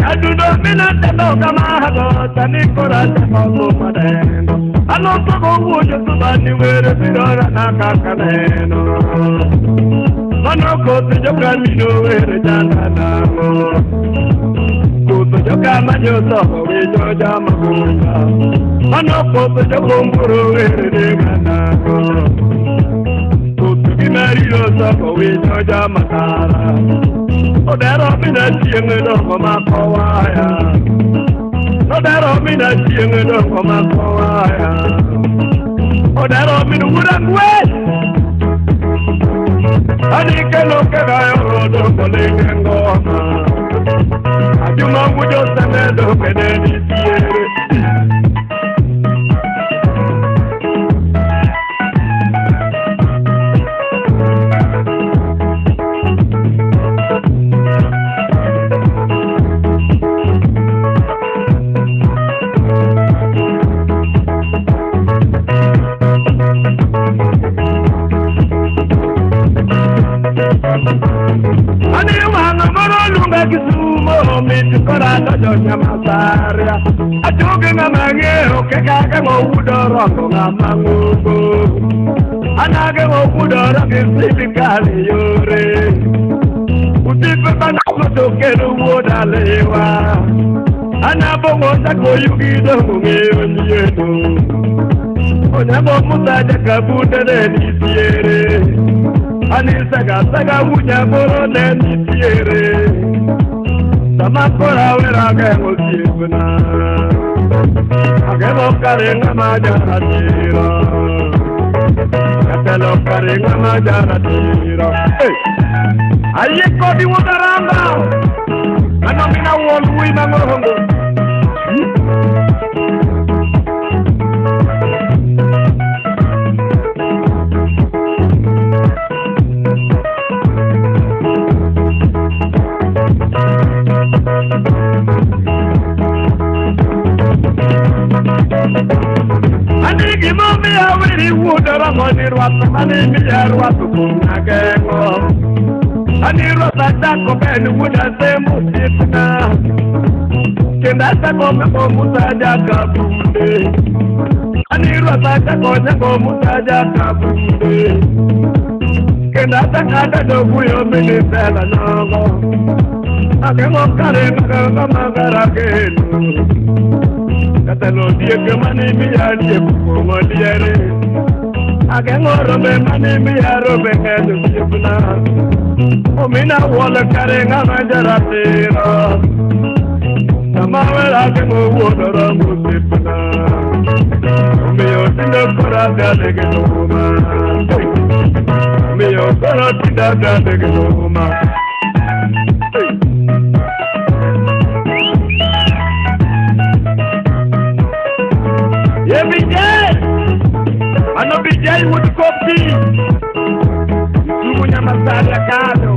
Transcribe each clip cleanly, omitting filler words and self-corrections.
Adundo mina tendo kama tani kora temo madendo. Alo ko wujo tubani were bidora na kakaneno. Mano ko joka mino were jana namo. Ko joka manyo so we joja mabuka. Mano ko joka mburu were degana. Ko kimari so we joja matara. Odero mina chieng do ma kowaya. Odero mina chieng do ma kowaya. Odero mina urangwe. Ani kelo kagayo do kolengo ma. Ajuma wujo sane do kene ni Tamakora wera gemo sibna Agemo karenga majara tira Katelo karenga majara tira. Hey! Aye kodi wudaramba Ano mina wolu imangohongo. Omina wala karenga majara tira Tamawela ke mo wodoro musipna Omiyo tindo kora gale numa Omiyo kora tinda gale numa. Ye bijay Ano bijay would copy Sumunya masala kado.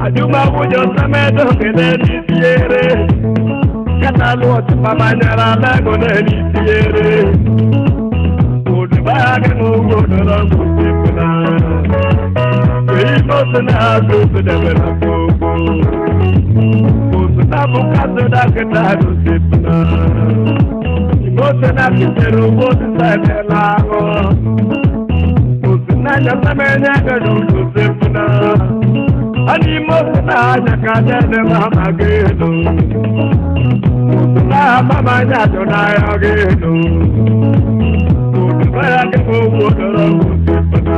Ajuma wujo samedo kene nitiere Kata luot mamanyara lago ne nitiere Udbage mugodoro musipna Imosna gusudebera kuku Usna mukazuda keta gusipna Imosna kiteru gusudebelago Usna nyasamenya gusipna Ani mosna nyakajene mama geno Mosna mama nyajona ya geno Udbaya ke mugodoro musipna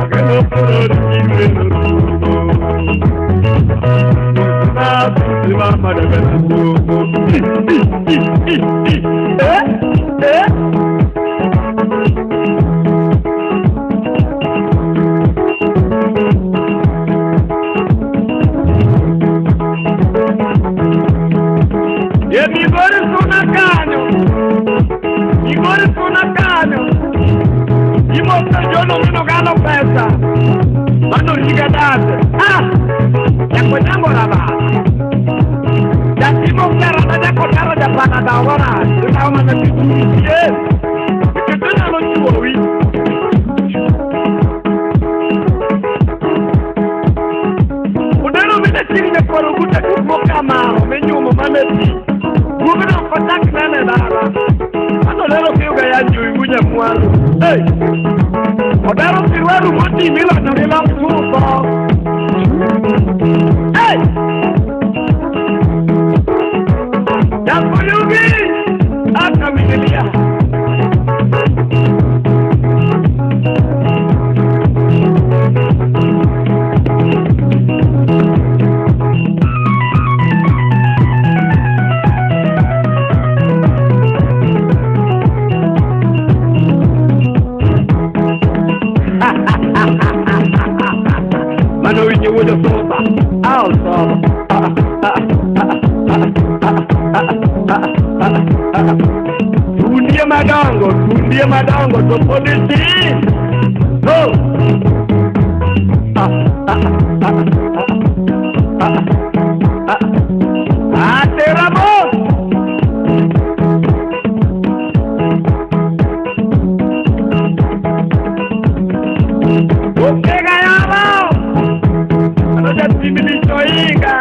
Ageno koro diwe rugo Mosna mama debela kuku. I, I, eh, eh. E Migori suna kanyo, Migori suna kanyo. Imoto jono mino gano pesa. Mano riga date. Ah! Yakonyango raba. Yatimo kera na jakotaro japana dawara. Utawa mana kitu. Yes. Kitu na lo chuowi. Udano mine chini nyakoro guta kumoka maro menyumo maneti. Gugno kotak nane dala. Ano lero kiuga ya njui gunya mwalu. Hey! Odaro siruaru moti milo nurila mtuko. Hey! Yakuyugi! Aka migilia. Tundie madongo, to polisi. No. Ah, ah, ah, ah, ah, ah, teramo. Oke gayabo. Ano jati milichoiga.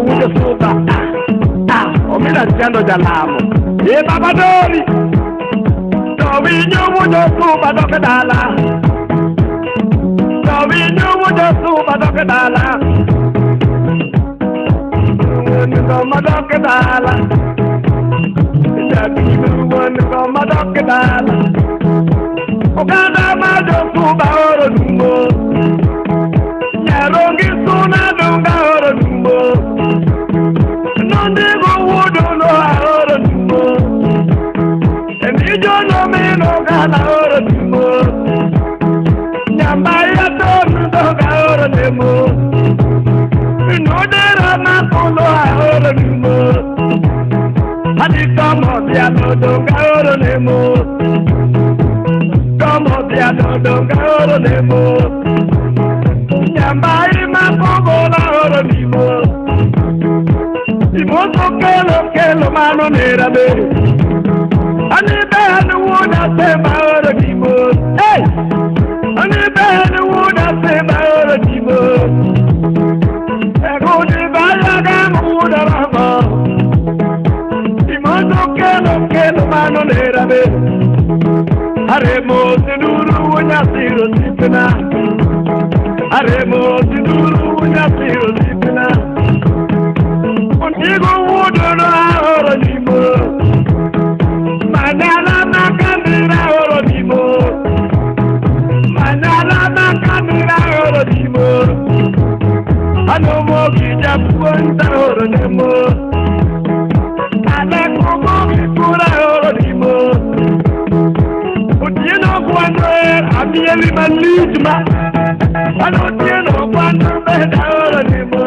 wujo suba. Ah, omina chando jalamo. E baba dori. To winyo wujo suba dok dala. To winyo wujo suba dok dala. Wuon dok dala. Jabiro wuon ngoma dok dala. Oganda ma josuba oro dumbo. Nyarongi suna dunga oro dumbo. Nondigo wuodo no oro dumbo. Emijo no mino gana oro dumbo. Nyambaya tonu doga oro nemo. Nodera makulo oro dumbo. Ani tomo dia doga oro nemo. Tomo dia doga oro nemo. Nyambai makulo oro nimo. Imoto kelo kelo mano nerabe. Ani be wuda se ma oro nimo. Hey! Ani be wuda se ma oro nimo. Ego ni baya ga wuda ramo. Imoto kelo kelo mano nerabe. Aremo tiduru nyasiro sipina. Aremo tiduru nyasiro sipina. Ondigo wudo no oro nimo. Manala makamira oro nimo. Manala makamira oro nimo. Anomo kijapuanta oro nimo. Anakomo kikura oro nimo. Otieno kwando amieli malijma. Anotieno kwando beda oro nimo.